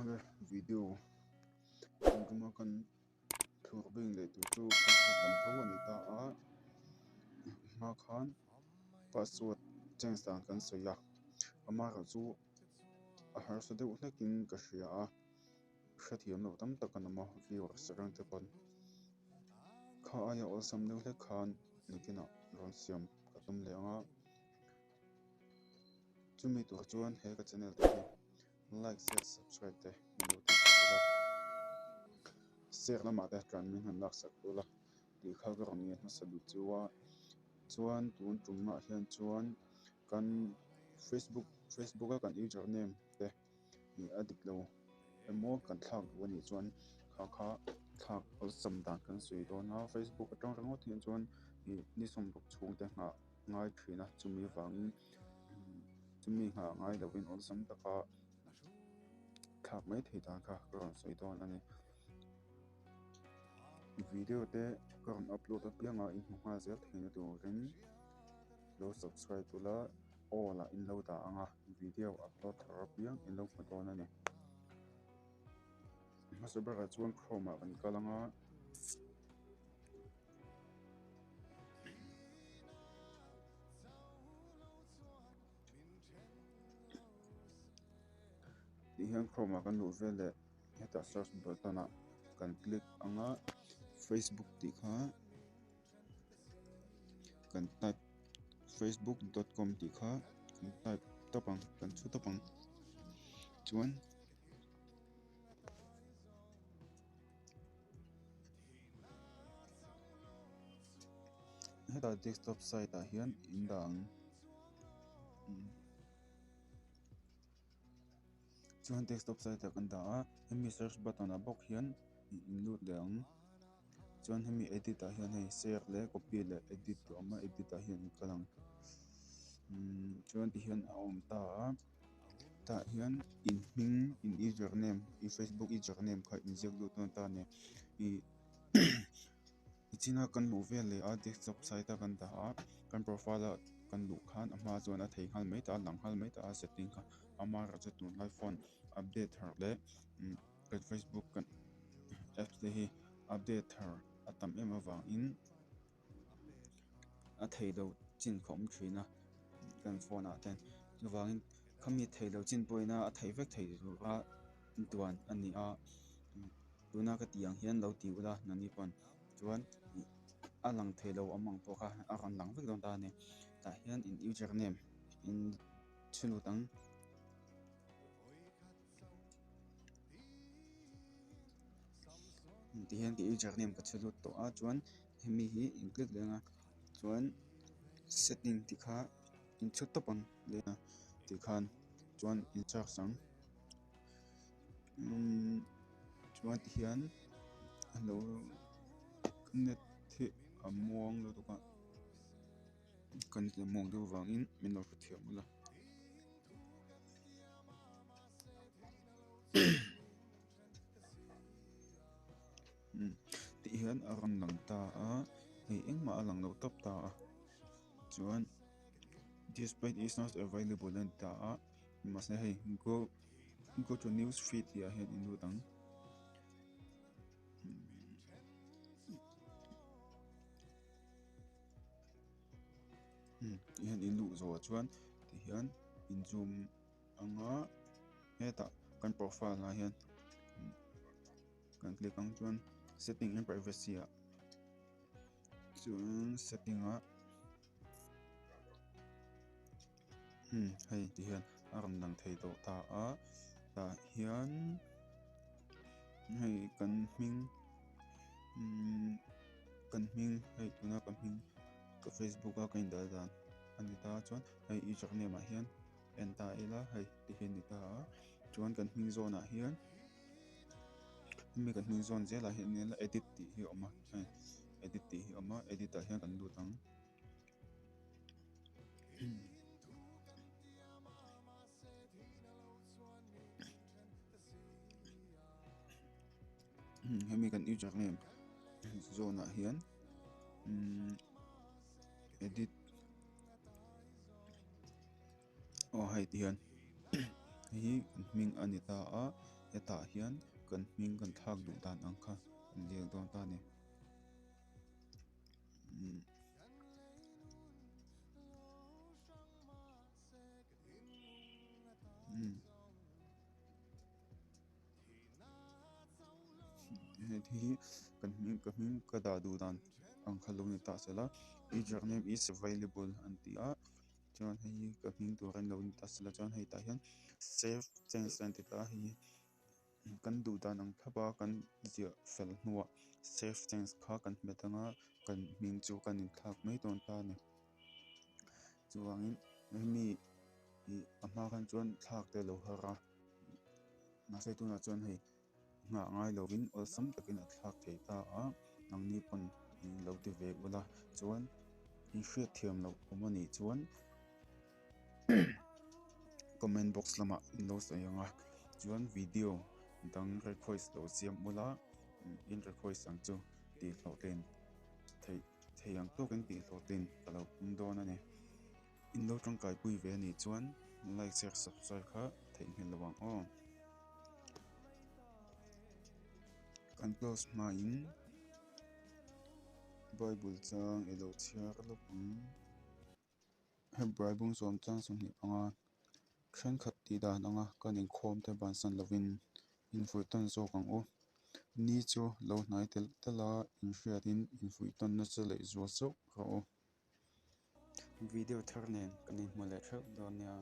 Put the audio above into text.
Awle video tun tuma kan thlur bing leh tur chu password lam tho a ni ta a hma khan password change dan kan sawi a amaherawh chu a harsa deuh hlek in ka hria a hrethiam loh tam tak an awm a viewers atang te pawn kha aia awlsam deuh hlek khan nakinah rawn siam ka tum leh ang a. Chumi tur chuan he ka channel te hi like share subscribe te min lo tih sak ula share lamah te chuan min han lak sak ula tih kha ka rawn ngen hmasa duh chu a chuan tun tumah hian chuan kan facebook facebook a kan user name te ih a dik lo emaw kan thlak duh a nih chuan kha kha thlak awlsam dan kan sawi dawn a facebook atang ringawt hian chuan ih ni sawmruk chhung te nghah. ngai thin a chumi vangin chumi nghah ngai lovin awlsam taka thlak mai thei dan kha ka rawn sawi dawn a ni. Video te ka rawn upload apiang a inhmu nghal zel theihna turin lo subscribe ula all ah in lo dah ang a video upload thar apiang in lo hmu dawn a ni. Hmasa berah chuan Chrome ah kan kal ang a. Tih hian chrome ah kan luh vel leh hetah search button ah kan click ang a facebook tih kha kan type facebook dot com tih kha kan type tawp ang kan chhu tawp ang chuan. Hetah desktop site ah hian in dah ang chuan desktop site ah kan dah a hemi search button ah bawk hian in lut leh ang chuan hemi edit ah hian hei share leh copy leh edit te a awm a edit ah hian in kal ang chuan tihian a awm ta a. Tah hian in hming in user name i facebook user name kha in ziak lut dawn ta a ni ih nichina kan hmuh vel leh a desktop site a kan dah a kan profile a kan luh khan a hma chuan a thei nghal mai ta a lang nghal mai ta a setting kha amaherawhchu tunlai phone update thar leh kan facebook kan apps te hi update thar a tam em avangin. A thei lo chin kha awm thin a kan phone ah te chuvangin khami thei lo chin pawhin a theih vek thei tura duan a ni a tuna ka tih ang hian lo ti ula nangni pawn chuan a lang thei lo awm ang pawh kha a rawn lang vek dawn ta a ni tah hian in user name in chhu lut ang. Tihian ka user name ka chhe lut tawh a chuan hemi hi in click leh ang a chuan setting tih kha in chhut tawp ang leh a tikhan chuan in search ang umm chuan tihian a lo net hi a muang lutuk a ka net a muang deuh avangin min lo hrethiam ula. Tih hian a rawn lang ta a hei engmah a lang lo tawp ta a chuan this page is not available a ni ta a mahse hei go go to news feed tih ah hian in lut ang. Tih hian in luh zawh chuan ti hian in zoom ang a hetah kan profile ah hian kan click ang chuan setting and privacy ah chuan setting ah hei ti hian a rawn lang thei tawh ta a tah hian hei kan hming kan hming hei tuna ka hming ka facebook a ka indah dan a ni ta chuan hei user name ah hian en ta ila hei ti hi a ni ta a chuan kan hming zawn ah hian hemi kan hming zawn zel ah hian edit tih hi a awm a hei edit tih hi a awm a edit ah hian kan lut ang. Hemi kan user name zawn ah hian edit aw hei ti hian hei hi kan hming a ni ta a. Hetah hian kan hming kan thlak duh dan ang kha kan ziak dawn ta a ni. Hei hi kan hming ka hming ka dah duh dan ang kha lo ni ta se la username is available an ti a chuan hei hi ka hming tur in lo ni ta se la chuan hei tah hian save change an ti ta a hei hi kan duh dan ang thlap a kan ziah fel hnuah save change kha kan hmet anga kan hming chu kan inthlak mai dawn ta a ni chuvangin hemi ih a hma khan chuan thlak te a lo har a. Mahse tunah chuan hei nghah ngai lovin awlsam takin a thlak thei ta a, nangni pawn lo ti ve ula chuan in hriatthiam loh awm a nih chuan comment box lamah in lo sawi ang a, chuan video dang request lo siam ula in request ang chu tih hlawhtlin theih thei ang tawkin tih hlawhtlin ka lo tum dawn a ni. In lo tangkai pui ve a nih chuan like share subscribe kha theihnghilh lo ang aw. Kan close hmain Bible chang i lo chhiar lawk ang. Hebrai bung sawm chang 25 thenkhat tih dan anga kan inkhawm te bansan lovin infuihtawn zawk ang u. Ni chu lo hnai telh telh a inhriatin infuihtawn nasa leh zual sauh rawh u. Video thar nen kan inhmu leh theuh dawn nia.